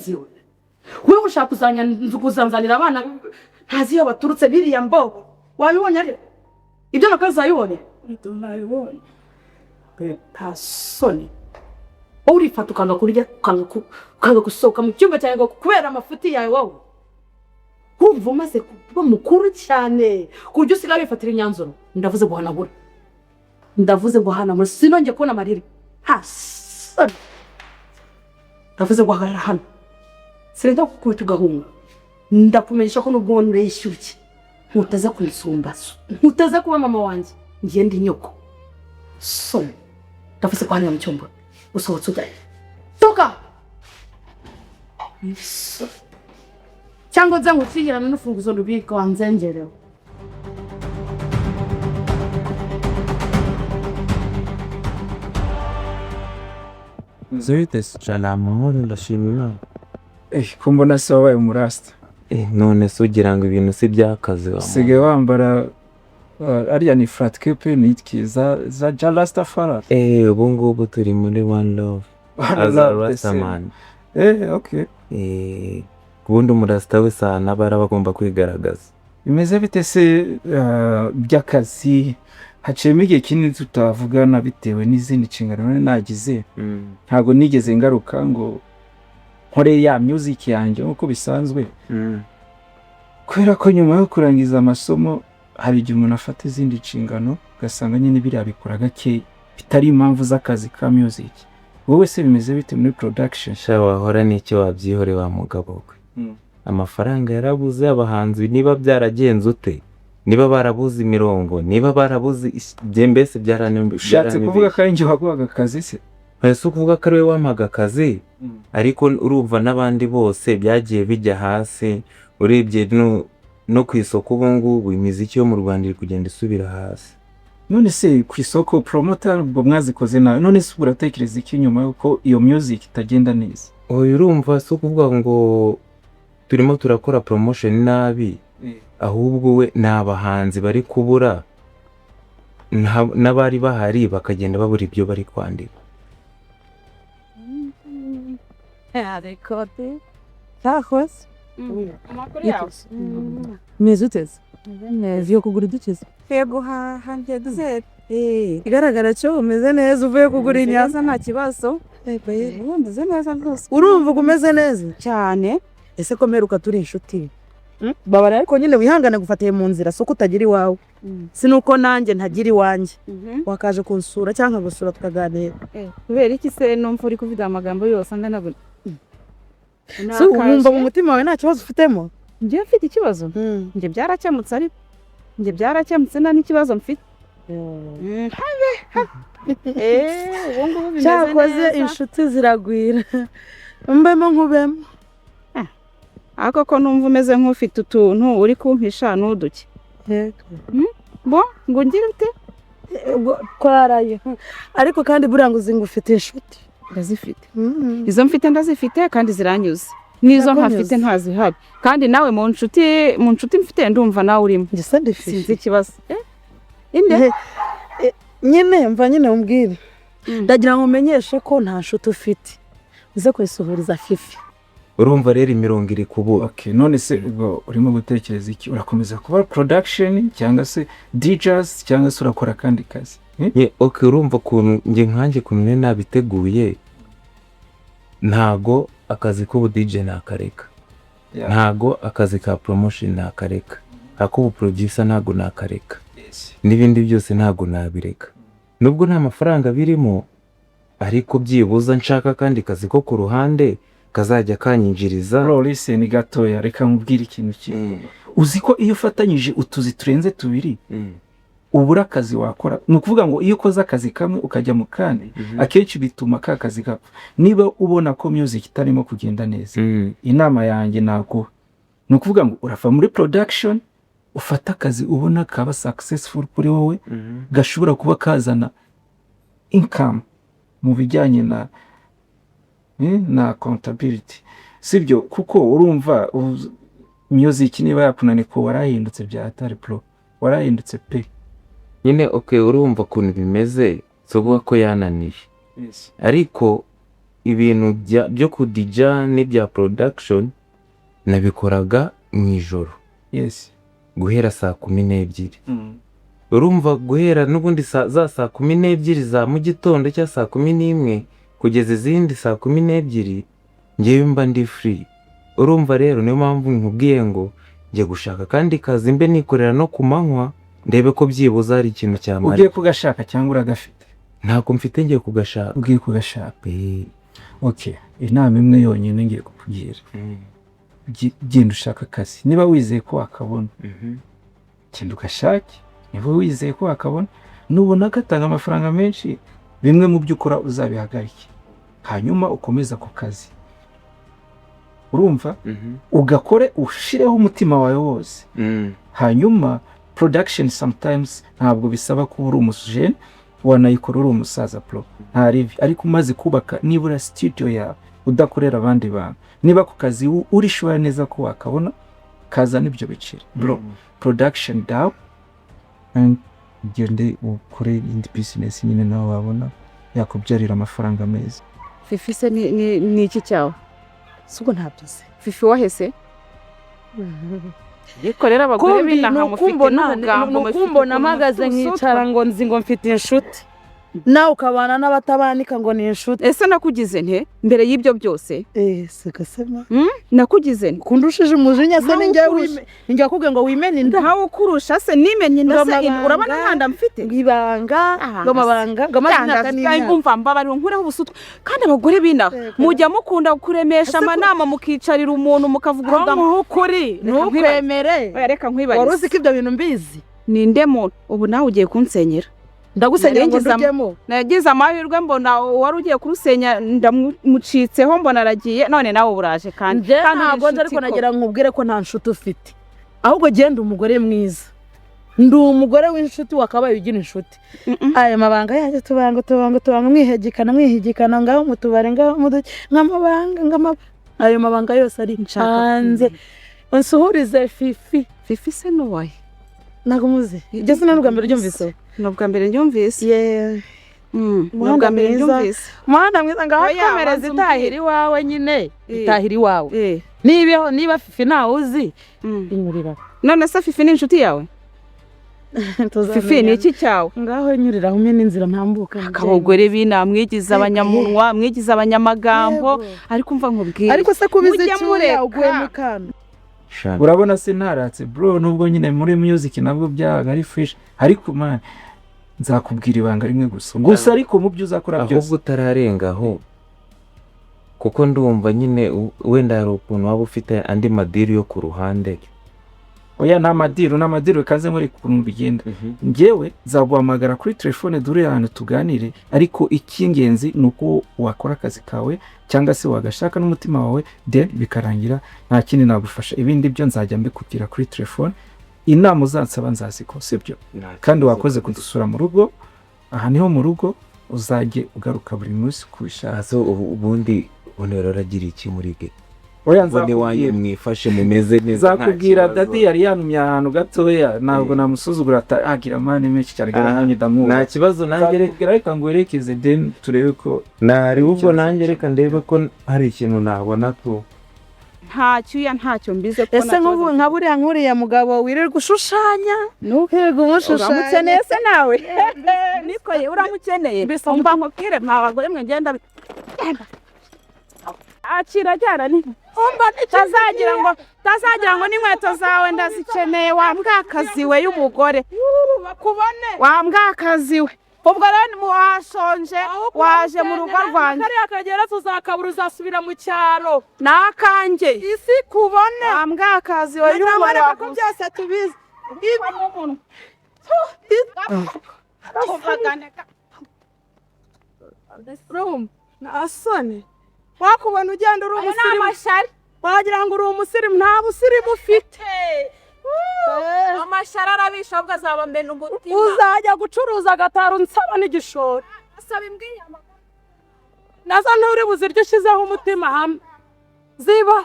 Ndabyibona. Wowe ushaka kuzanzanira abana ntazi iyo baturutse, biriya mbogo. Wabibonye? Ariko ibyo nakoze wabibonye? Nabibonye. Nta soni, wowe urifata ukanga kurya, ukanga gusohoka mu cyumba cyawe ngo kubera amafuti yawe. Wowe wumva umaze kuba mukuru cyane ku buryo usigaye wifatira imyanzuro. Ndavuze ngo hanagura, ndavuze ngo hanagura, sinongeye kubona amarira. Nta soni, ndavuze ngo hagarara hano, sinajya kukubita ugahunga. Ndakumenyesha ko nubwo ubona ureshya, ntuteze kunsumba, ntuteze kuba mama wanjye, ngiye ndi nyoko. Soni, ndavuze ko hano mu cyumba usohotse ujyayo, toka cyangwa nze ngukingirane n'urufunguzo rubika wanzengerewe. Nzubite cyane, amahoro, ndashima Imana. Eh, ko mbona se wabaye umurasta? Eh, none se ugira ngo ibintu si by'akazi wa Usigaye wambara ariya ni flat cap, ni iki za Jah Rastafari? Eh, ubu ngubu turi muri one love as a rastaman. Eh, okay. Eh, ubundi umurasta wese ahantu aba ari agomba kwigaragaza. Bimeze bite se by'akazi? Haciyemo igihe kinini tutavugana bitewe n'izindi nshingano nari nagize. Ntabwo nigeze ngaruka ngo nkore ya music yanjye nk'uko bisanzwe, kubera ko nyuma yo kurangiza amasomo hari igihe umuntu afata izindi nshingano, ugasanga nyine biriya bikora gake, bitari impamvu z'akazi ka music. Wowe se bimeze bite muri production? Sha, wahora n'icyo, wabyihore wa mugabo we. Amafaranga yarabuze, abahanzi niba byaragenze ute, niba barabuze imirongo, niba barabuze mbese Ushatse kuvuga ko ari njye waguhaga akazi se? Ese ukuvuga ko ari we wampaga akazi? Ariko urumva n'abandi bose byagiye bijya hasi. Urebye no ku isoko ubu ngubu imiziki yo mu Rwanda iri kugenda isubira hasi. None se ku isoko promoter ubwo mwazikoze nawe? None se uratekereza iki nyuma y'uko iyo music itagenda neza? Oya, urumva si ukuvuga ngo turimo turakora promotion nabi, ahubwo we ni abahanzi bari kubura, n'abari bahari bakagenda babura ibyo bari kwandika. Ariko cyakoze. Amakuru yawe? Meze uteze neza iyo kugura udukiza? Mvuye guhaha, ngiye dusera. Igaragara cyo umeze neza, uvuye kugura inyama. Neza, nta kibazo. Ubu meze neza rwose. Urumva uba umeze neza? Cyane. Ese ko mperuka turi inshuti? Babara, ariko nyine wihangane, gufatiye mu nzira, si uko utagira iwawe, si nuko nanjye ntagira iwanjye. Wakaje kunsura cyangwa nkagusura tukaganira. Kubera iki se numva uri kuvuga amagambo yose angana gutya? Si wumva mu mutima wawe nta kibazo ufitemo? Njye mfite ikibazo? Njye byarakemutse, ariko njye byarakemutse, nta n'ikibazo mfite. Habe habe. Ubu ngubu bimeze Cyakoze neza. inshuti ziragwira, mbemo nkubemo. Ariko ko numva umeze nk'ufite utuntu uri kumpisha, n'uduke bo ngo ungire ute? Ubwo twaraye, ariko kandi buriya ngo uzi ngo ufite inshuti. Ndazifite. Izo mfite ndazifite kandi ziranyuze, n'izo Zirakunyuze. ntafite ntazihari. Kandi nawe mu nshuti mfite ndumva nawe urimo. Njye se ndifite? Sinzi ikibazo. Inde? Nyine mva nyine umbwire. Ndagira ngo umenyeshe ko nta nshuti ufite, uze kuyisuhuriza Fifi. Urumva rero imirongo iri kubura. Okay, none se ubwo urimo gutekereza iki? Urakomeza kuba production cyangwa se DJs cyangwa se urakora akandi kazi? Eh? Ye, okay, urumva ukuntu njye nkanjye ukuntu nari nabiteguye, ntago akazi k'ubu DJ nakareka, ntago akazi ka promotion nakareka, ak'ubu producer ntago nakareka, n'ibindi byose ntago nabireka, nubwo nta mafaranga birimo, ariko byibuza nshaka akandi kazi ko ku ruhande kazajya kanyinjiriza. Bro, listen gatoya, reka nkubwire ikintu kimwe. Uzi ko iyo ufatanyije utuzi turenze tubiri ubura akazi wakora? Ni ukuvuga ngo iyo ukoze akazi kamwe ukajya mu kandi, akenshi bituma ka kazi gapfa. Niba ubona ko music itarimo kugenda neza, inama yanjye naguha ni ukuvuga ngo urava muri production, ufate akazi ubona kaba successful kuri wowe, gashobora kuba kazana income mu bijyanye na accountability, sibyo? Kuko urumva music niba yakunaniye, ko warahindutse bya atari pro, warahindutse pe. Nyine okay, urumva ukuntu bimeze, si ukuvuga ko yananiye, ariko Ibintu byo kudija n'ibya production nabikoraga mu ijoro, guhera saa 12. Urumva, guhera n'ubundi za saa 12 za mu gitondo cyangwa saa 11 kugeza izindi saa 12, ngewe mba ndi free. Urumva rero, niyo mpamvu nkubwiye ngo njye gushaka akandi kazi, mbe nikorera no ku manywa, ndebe ko byibuze hari ikintu cyamara. Ugiye kugashaka cyangwa uragafite? Ntabwo mfite, ngiye kugashaka. Ugiye kugashaka? Eh. Okay, inama imwe yonyine ngiye kukugira: genda ushaka akazi. Niba wizeye ko wakabona, genda ugashake. Niba wizeye ko wakabona, nubona gatanga amafaranga menshi, bimwe mu byo ukora uzabihagarike, hanyuma ukomeze ako kazi. Urumva, ugakore ushireho umutima wawe wose. Hanyuma production sometimes ntabwo bisaba kuba uri umujene, wanayikora uri umusaza bro, nta ribi. Ariko umaze kubaka nibura studio yawe, udakorera abandi bantu, niba ku kazi uri sure neza ko wakabona, kazana ibyo biceri bro, production down and ugende ukore indi business nyine nawe wabona yakubyarira amafaranga meza. Fifi se ni iki cyawe? Si ubwo ntabyo uzi. Fifi wahese ariko rero abagore Kumbi b'inaha ni mufite ukumbona n'ubugambo, ni mufite ukumbona ukuntu mpagaze mufite nkicara ubusutwa. ngo nzi ngo mfite inshuti, nawe ukabana n'abatabanika ngo ni inshuti. Ese nakugize nte mbere y'ibyo byose? Eh, sigasema. Nakugize nte? Kundushije umujinya se? Ntawe Ninjye ukurusha. Ninjye wakubwiye ngo wimene inda? Ntawe ukurusha se? Nimenye inda se? Ngo amabanga. Urabona nta nda mfite? Ngo ibanga, Ah, ngo amabanga, ngo amaze imyaka n'imyaka. Umva, mbabarira nkureho ubusutwa. Kandi abagore b'inaha mujya mukunda kuremesha amanama, mukicarira umuntu mukavuga urugambo. Nkamuha ukuri. Reka nkwibarize. Ntukwemere. Oya, reka Wari uzi nkwibarize. ko ibyo bintu mbizi? Ninde muntu ubu nawe ugiye kunsenyera? Ndagusenyera ngo Naringize ndujyemo? Nagize amahirwe mbona uwari ugiye kurusenya ndamucitseho, mbona aragiye, none nawe uraje kandi. Njye Kandi uri ntabwo nje, ariko inshuti ko. nagira ngo nkubwire ko nta nshuti ufite, ahubwo genda umugore mwiza. Ndi umugore w'inshuti, wakabaye ugira inshuti. Aya mabanga yaje, tubanga tubanga tubanga, mwihegekana mwihegekana, ngaho mu tubari, ngaho mu duki, nk'amabanga ayo mabanga yose ari Nshaka hanze. Unsuhurize Fifi. Fifi se n'uwahe? Ntabwo muzi? Iryo zina ni ubwa mbere uryumvise? Ni ubwa mbere ryumvise. Yeee. Ni Umuhanda ubwa mbere mwiza. ryumvise. Umuhanda mwiza, ngaho Oya, komereza. banza Itahira iwawe nyine. Itahira iwawe. Niba Fifi ntawe uzi, inyurira. None se Fifi ni inshuti yawe? Fifi ni iki cyawe? Ngaho nyurira, umwe n'inzira ntambuka. Abagore b'inaha mwigize abanyamunwa, mwigize abanyamagambo. Yego. Ariko umva nkubwire. Ariko se kubiza Mujye icyuya mureka. uguye mu kantu. Shana. Urabona se ntaratse bro, nubwo nyine muri music nabwo byabaga ari fresh, ariko man, nzakubwira ibanga rimwe gusa gusa, ariko mu byo uzakora byose. Ahubwo utararenga aho, kuko ndumva nyine wenda hari ukuntu waba ufite andi madeal yo ku ruhande. Oya, nta madeal, nta madeal. Kaze muri ukuntu bigenda, njyewe nzaguhamagara kuri telefone, dore ahantu tuganire. Ariko icy'ingenzi ni uko wakora akazi kawe cyangwa se wagashaka n'umutima wawe, then bikarangira. Nta kindi nagufasha, ibindi byo nzajya mbikubwira kuri telefone. Inama uzansaba nzazikora, sibyo? Kandi wakoze kudusura mu rugo. Aha niho mu rugo, uzajye ugaruka buri munsi kubishaka. Aso ubundi rero uragira iki muri ge? Oya, Ubundi wanyu nzakubwira. mwifashe mumeze neza, nta Nzakubwira. kibazo. Daddy yari yantumye ahantu gatoya, ntabwo namusuzugura agira amahane menshi cyane. Ah, Nanjye ndamwubaha. Nta kibazo, nanjye reka. Nzakubwira, reka ngo werekeze, then turebe ko Ntari ubwo, nanjye reka ndebe ko hari ikintu nabona tu. Nta cyuya, ntacyo mbize kuko Ese nta nk'ubu kibazo. nka buriya nk'uriya mugabo wirirwa ushushanya, ntukirirwa umushushanya? Uramukeneye se nawe? Niko ye, uramukeneye? Umva nkubwire, mwa bagore mwe, ngenda genda. Akira, jyana ni tazagira ngo n'inkweto zawe ndazikeneye, wa mbwakazi we y'umugore. Bakubone. Wa mbwakazi we, ubwo rero washonje, waje mu rugo rwanjye. Kariya kagera tuzakabura, uzasubira mu cyaro. Ni akanjye. Isi kubone. Wa mbwakazi we y'umugore. Ntabwo ko byose tubizi. Urumva nta soni, wakubona ugenda uri Ayo ni umusirimu. Amashyari. Wagira ngo uri umusirimu, nta busirimu ufite. Amashyari arabisha, ahubwo azabamena umutima. Uzajya gucuruza agataro nsaba n'igishoro. Asaba imbwa inyama. Nazo nturi buzirye, ushyizeho umutima hamwe ziba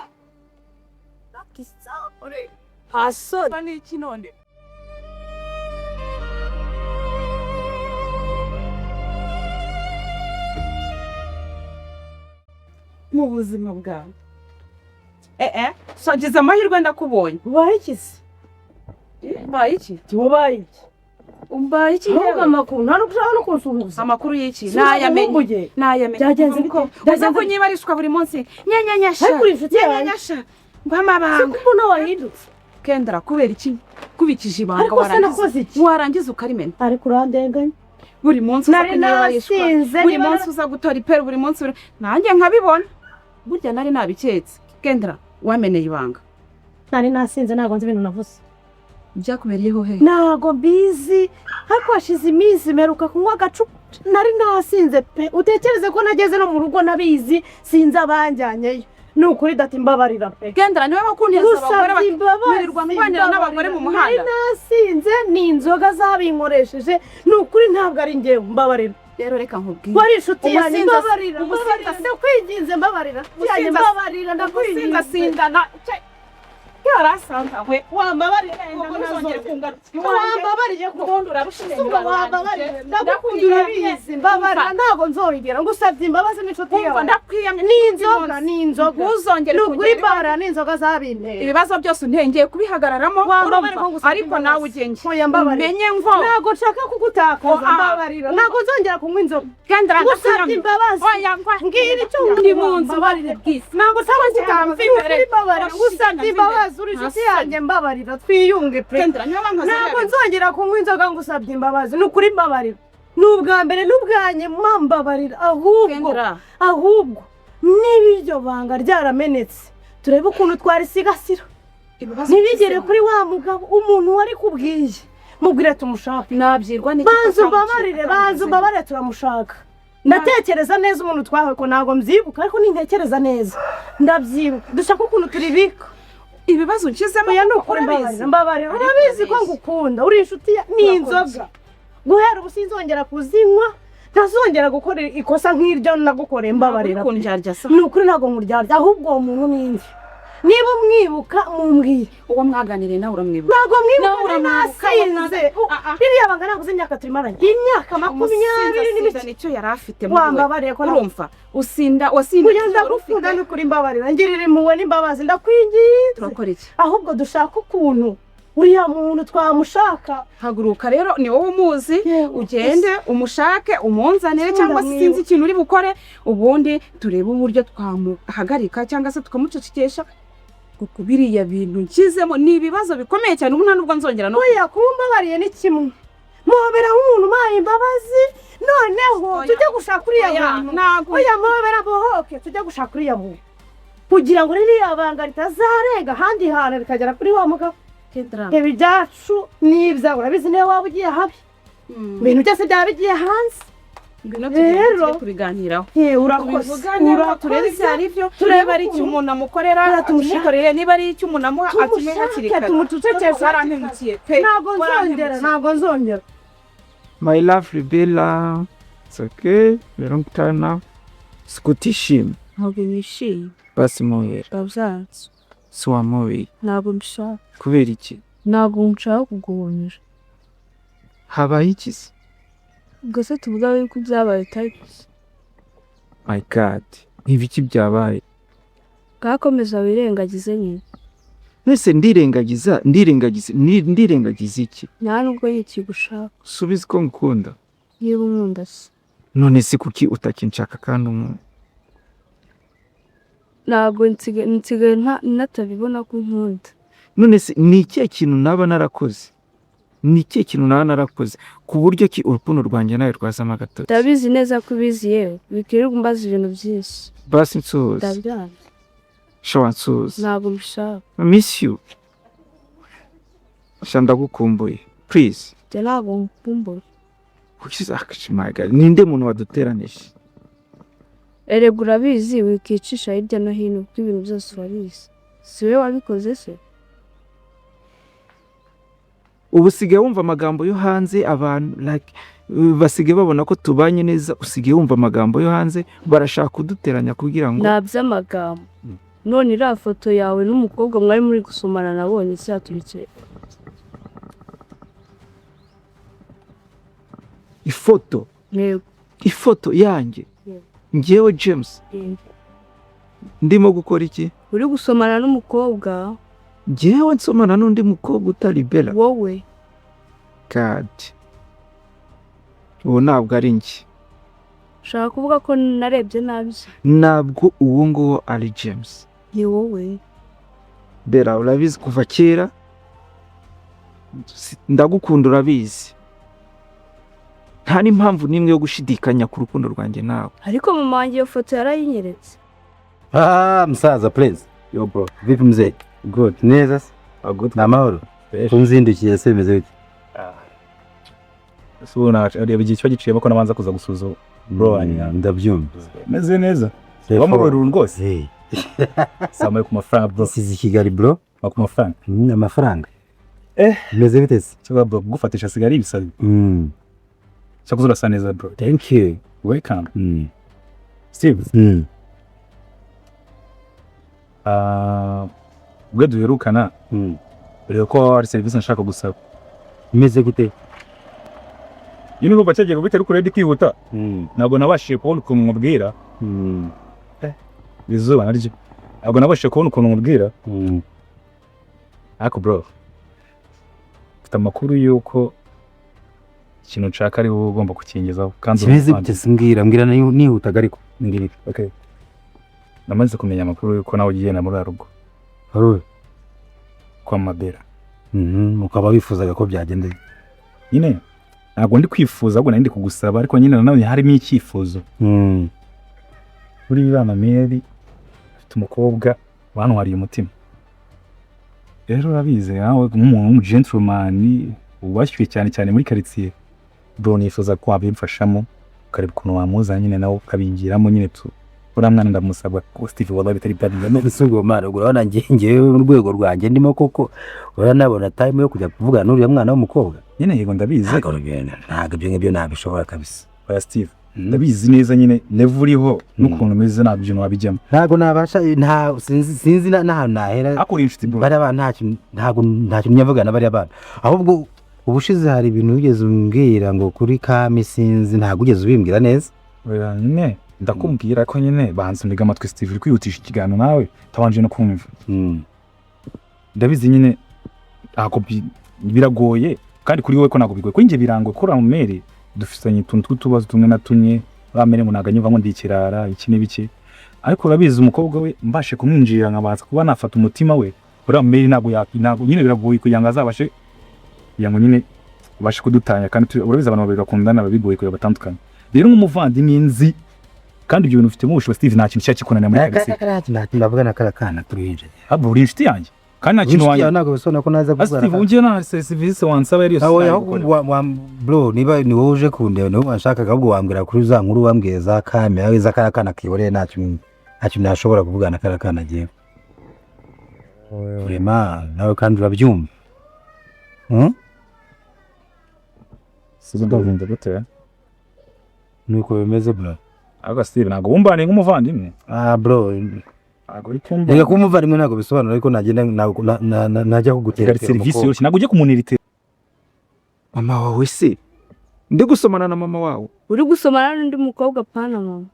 nta soni. Ni iki none? Mu buzima bwawe, so ngize amahirwe ndakubonye. Ubaye iki se? Mbaye iki? Wabaye iki? Mbaye iki? Ahubwo Yewe? amakuru, nta n'ushaka no kunsuhuza. Amakuru y'iki? Nayamenye. Nayamenye. Nayamenye. Byagenze bite? Uza Byagenze bite? kunyibarishwa buri munsi, nyenyanyasha. Ariko uri inshuti yanjye. Nyenyanyasha, ngo amabanga. Siko mbona wahindutse. Kendra, kubera iki kubikije ibanga? Ariko se Warangiza nakoze iki? warangiza ukarimena. Ariko urandenganya. Buri munsi uza Nari kunyibarishwa. nasinze, Buri niba munsi uza gutora iperu, buri munsi nanjye nkabibona. Burya nari nabiketse, Kendra, wameneye ibanga. Nari nasinze, ntabwo nzi ibintu navuze. Byakubereyeho he? Ntabwo mbizi, ariko hashize iminsi mperuka kunywa agacupa, nari nasinze pe. Utekereze ko nageze no mu rugo nabizi, sinzi abanjyanyeyo. Ni ukuri dati, mbabarira pe. Kendra, niwe wakunteza abagore. Gusabye imbabazi. Wirirwa ndwanira n'abagore mu muhanda. Nari nasinze, ni inzoga zabinkoresheje, ni ukuri ntabwo ari njyewe, mbabarira. Rero reka nkubwire. Wari inshuti yanjye. Umusinzi Mbabarira, mbabarira, ndakwinginze, mbabarira yanjye. Mbabarira, Umusinzi ndakwinginze. asindana yarasanzwe. Wambabariye koko? Ntuzongere Ntazongera. kungarukira iwanjye. Wambabariye koko? Ubundi urabushinze. Suba wambabariye, ndagukunda urabizi, mbabarira, ntabwo nzongera, ngusabye imbabazi n'inshuti Kumva yawe. ndakwiyamye. Ni inzoga, ni inzoga. Ntuzongere Ni ukuri. kungera iwanjye. Bara ni inzoga zabinteye. Ibibazo byose untengeye kubihagararamo. Wambabariye ko Urumva? ngusabye Ariko imbabazi. nawe ugenge Oya, mbabarira. umenye ngo Ntabwo nshaka kugutakaza. Oh, ah. Mbabarira, ntabwo nzongera kunywa inzoga. Kendra, Ngusabye ndakwiyamye. imbabazi. Oya, ngwa Mbwira icyo ndi mu nzu. Mbabarira. Bwise. Ntabwo nshaka Mva kugutakaza. imbere. Mbabarira, ngusabye imbabazi, uri inshuti yanjye, mbabarira twiyunge pe. Kendra, niwe wankoze. Ntabwo nzongera kunywa inzoga, ngusabye imbabazi, ni ukuri, mbabarira, ni ubwa mbere n'ubwa nyuma, mbabarira ahubwo. Kendra. Ahubwo niba iryo banga ryaramenetse, turebe ukuntu twarisigasira Ibibazo ntibigere kuri wa mugabo. Umuntu wari kubwiye, mubwire tumushake. Nabyirwa n'iki ko Banza atamuciye, umbabarire, banza atamuvuze? umbabarire, turamushaka. Ndatekereza neza umuntu twahawe ko ntabwo mbyibuka, ariko nintekereza neza ndabyibuka. Dushaka ukuntu turibika. Ibibazo nshyizemo. Oya, ni ukuri. Urabizi. Mbabarira, mbabarira. Ariko Urabizi ko urabizi. ngukunda, uri inshuti ya ni Urakoze. inzoga. Guhera ubu sinzongera kuzinywa, ntazongera gukora ikosa nk'iryo nagukoreye, mbabarira. Uri kundyarya se? Ni ukuri ntabwo nkuryarya, ahubwo uwo muntu ni nde? Niba umwibuka mumbwire. Uwo mwaganiriye nawe uramwibuka? Ntabwo mwibuka. Nawe uramwibuka. Nasinze. Ririya banga ntabwo uzi imyaka tuyimaranye, imyaka 20 n'imike. Nicyo yari afite muri we. Wambabariye ko Urumva usinda, wasinda. Kugira ndagukunda, ni ukuri, mbabarira, ngirira impuhwe n'imbabazi, ndakwinginze. Turakora iki? Ahubwo dushaka ukuntu uriya muntu twamushaka. Haguruka rero, ni wowe umuzi. Yewe, Ugende umushake umunzanire, cyangwa se Ndamwibuka. sinzi ikintu uri bukore, ubundi turebe uburyo twamuhagarika cyangwa se tukamucecekesha, kuko biriya bintu nshyizemo ni ibibazo bikomeye cyane. Ubu nta nubwo nzongera no Oya, kuba umbabariye ni kimwe, muhobera nk'umuntu umpaye imbabazi, noneho Oya. tujye gushaka uriya Oya, muntu. ntabwo. Oya, muhobera bohoke, tujye gushaka uriya muntu kugira ngo ririya banga ritazarenga ahandi hantu rikagera kuri wa mugabo. Kendra. Ibi byacu ni ibyawe, urabizi, niyo waba ugiye habi, ibintu byose byaba bigiye hanze. Ngwino tugende. Rero- Tujye kubiganiraho. Ye, urakoze. Tubivuganeho, turebe ibyo ari byo. Turebe Niba ari icyo ukuntu- umuntu amukorera, Oya, tumushake. atumukorere, niba ari icyo umuntu amuha, atume hakiri Tumushake, kare. tumucecekeshe. Warampemukiye pe. Ntabwo nzongera. Warampemukiye. Ntabwo nzongera. My lovely Bella, it's okay, long time now. Sikutishima. Ntabwo nishimye. Basi muhera. Ndabyanze. Si wamubiye. Ntabwo mbishaka. Kubera iki? Ntabwo nshaka kuguhumira. Habaye iki se? Ubwo se tuvuga yuko ibyabaye bitari byo? My God, ibiki byabaye? Bwakomeza wirengagize nyine. Nese ndirengagiza, ndirengagiza, ndirengagiza iki? Nta nubwo yikigushaka. Subiza ko ngukunda. Niba unkunda se? None se kuki utakinshaka kandi unkunda? Ntabwo nsigaye natabibona ko unkunda. None se ni ikihe kintu naba narakoze? Ni ikihe kintu naba narakoze ku buryo ki urukundo rwanjye nawe rwazamo agatotsi? Ndabizi neza ko ubizi, yewe wikirirwa umbaza ibintu byinshi. Basi nsuhuza. Ndabyanze. Shawa, nsuhuza. Ntabwo mbishaka. Miss you. Sha, ndagukumbuye. Please. Njye ntabwo nkukumbura. Kuki? Ah, my God. Ninde muntu waduteranije? Erega urabizi, wikicisha hirya no hino kuko ibintu byose urabizi. Si wowe wabikoze se? Ubu usigaye wumva amagambo yo hanze, abantu like basigaye babona ko tubanye neza, usigaye wumva amagambo yo hanze, barashaka kuduteranya kugira ngo Nta by'amagambo. None iriya foto yawe n'umukobwa mwari muri gusomana nabonye cyaturitse. Ifoto? Yego. Ifoto yanjye? Yego. Njyewe James? Yego. Ndimo gukora iki? Uri gusomana n'umukobwa. Njyewe nsomana n'undi mukobwa utari Bella? Wowe. God, uwo ntabwo ari njye. Ushaka kuvuga ko narebye nabi se? Ntabwo uwo nguwo ari James. Ni wowe. Bella, urabizi kuva kera ndagukunda, urabizi, nta n'impamvu n'imwe yo gushidikanya ku rukundo rwanjye nawe. Ariko mama wanjye iyo foto yarayinyeretse. Ah, msaza, please. Yo bro. Vipi mzee? Good. Neza se? Ah, good. Ni amahoro? Fresh. Kunzindukiye se bimeze bite? So ubu reba igihe kiba giciyemo ko nabanza kuza gusuza bro wanjye. Ndabyumva. Meze neza. Wamurorera rwose. Hey. Samaye ku mafaranga, bro. This is Kigali, bro. Ku mafaranga. Amafaranga. Eh. Bimeze bite se? Cyangwa bro, kugufatisha asigaye ari ibisazi. Cyakoze urasa neza, bro. Thank you. Welcome. Steve. Ah, ubwo duherukana reba ko hari serivisi nshaka gusaba. Bimeze gute? Nyine urumva cyagiye kubitera uko ready kwihuta. Ntabwo nabashije kubona ukuntu mubwira. Izuba naryo. Ntabwo nabashije kubona ukuntu mubwira. Ariko bro, mfite amakuru y'uko ikintu nshaka ari wowe ugomba kukingezaho kandi Kimeze uri gute se? Mbwira, mbwira, nihutaga ariko. Mbwira. Okay. Namaze kumenya amakuru y'uko nawe ugiye na muri rugo Haruwe. kwa Mabera. Ukaba wifuzaga ko byagenda? Nyine ntabwo ndi kwifuza, ahubwo nari ndi kugusaba, ariko nyine nanone harimo icyifuzo. Kuri iriya Mary afite umukobwa wantwariye umutima. Rero urabizi nawe nk'umuntu w'umugentleman wubashywe cyane cyane muri quartier. Bro, nifuza ko wabimfashamo ukareba ukuntu wamuza nyine nawe ukabingiramo nyine tu. Uriya mwana ndamusabwa ko Steve, wallahi bitari bya. Ese ubwo mwana, urabona njyewe mu rwego rwanjye ndimo koko, urabona time yo kujya kuvugana n'uriya mwana w'umukobwa? Nyine yego, ndabizi. Ntabwo ibyo ngibyo nabishobora kabisa. Oya Steve, ndabizi neza nyine level uriho n'ukuntu umeze, ntabwo ibintu wabijyamo. Ntabwo nabasha, nta sinzi n'ahantu nahera. Ariko uri inshuti, bro. Bariya bana ntabwo nta kintu nyavugana bariya bana. Ahubwo ubushize hari ibintu wigeze umbwira ngo kuri kami, sinzi, ntabwo wigeze ubimbwira neza. Oya nyine ndakubwira ko nyine banza untege amatwi, Steve. Uri kwihutisha ikiganiro nawe utabanje no kumva. Ndabizi nyine ntabwo biragoye kandi kuri wowe ko ntabwo bigoye, kuri njye birangoye ko uriya mumere dufitanye utuntu tw'utubazo tumwe na tumwe. Uriya mere ngo ntabwo anyumva ngo ndi ikirara iki n'ibiki, ariko urabizi umukobwa we mbashe kumwinjirira nkabanza kuba nafata umutima we, uriya mumere ntabwo nyine biragoye kugira ngo azabashe kugira ngo nyine ubashe kudutanya. Kandi urabizi abantu babiri bakundana biba bigoye kugira batandukanye. Rero nk'umuvandimwe nzi kandi ibyo bintu ufitemo ubushobozi, Steve, nta kintu cyari kikunanira muri quartier. Nta kintu navuga na kariya kana turuhinja. Ahubwo uri inshuti yanjye kandi nta kintu Inshuti yawe wanjye. ntabwo bisobanura ko naza Ah, Steve, ujye nta serivisi wansaba yari yose Aho nayigukorera. Bro, niba ni wowe uje kundeba, ni wowe wanshakaga, ahubwo wambwira kuri za nkuru wambwiye za kami aho za kariya kana kihoreye. Nta kintu nashobora kuvugana na kariya kana agiye. Vraiment nawe kandi urabyumva. Sizo ndabyumva gute? Nuko bimeze, bro. Ariko Steve, ntabwo wumbaniye nk'umuvandimwe. Ah bro, Ntabwo uri kumva. reka kuba umuvandimwe ntabwo bisobanura ariko nagenda najya kugutera Hari serivisi yoroshye, ntabwo ujya kumunirite. Mama wawe se? Ndi gusomana na mama wawe? Uri gusomana n'undi mukobwa, pana mama.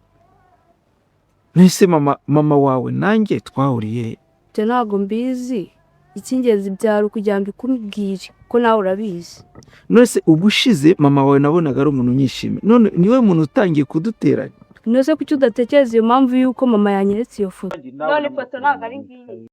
Nese mama wawe nanjye twahuriye? Ibyo ntabwo mbizi. Icy'ingenzi byari ukugira ngo mbikubwire ko nawe urabizi. None se ubushize mama wawe nabonaga ari umuntu unyishimiye, none niwe muntu utangiye kuduteranya? None se kuki udatekereza iyo mpamvu y'uko mama yanyeretse iyo foto? None ifoto ntabwo ari ngiyi.